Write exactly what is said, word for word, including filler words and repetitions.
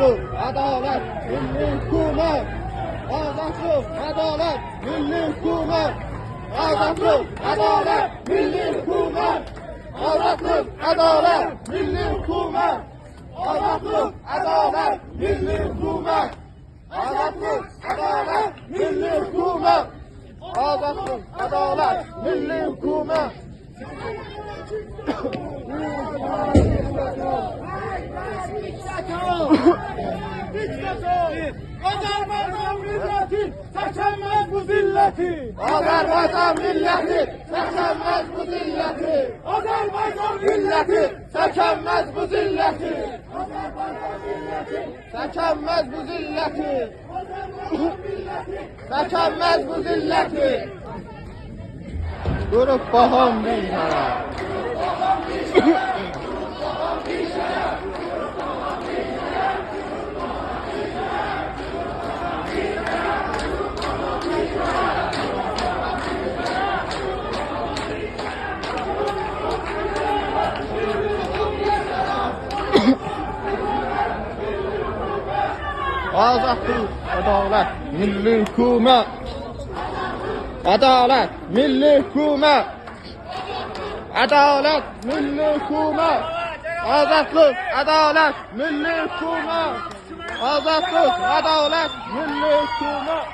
عدالت، میللی حکومت. آزادلیق، عدالت، میللی حکومت. آزادلیق، عدالت، میللی حکومت. آزادلیق، عدالت، میللی حکومت. آزادلیق، عدالت، میللی حکومت. آزادلیق، عدالت، میللی حکومت. آزادلیق، عدالت، میللی حکومت. آذربایجان میللتی چکنمز بو ذلتی. آذربایجان میللتی چکنمز بو ذلتی. آذربایجان میللتی چکنمز بو ذلتی. چکنمز بو ذلتی. چکنمز بو ذلتی. دوروب باخام بیر طرف. آزادلیق، عدالت، میللی حکومت. عدالت، میللی حکومت. عدالت، میللی حکومت. آزادلیق، عدالت، میللی حکومت. آزادلیق، عدالت، میللی حکومت.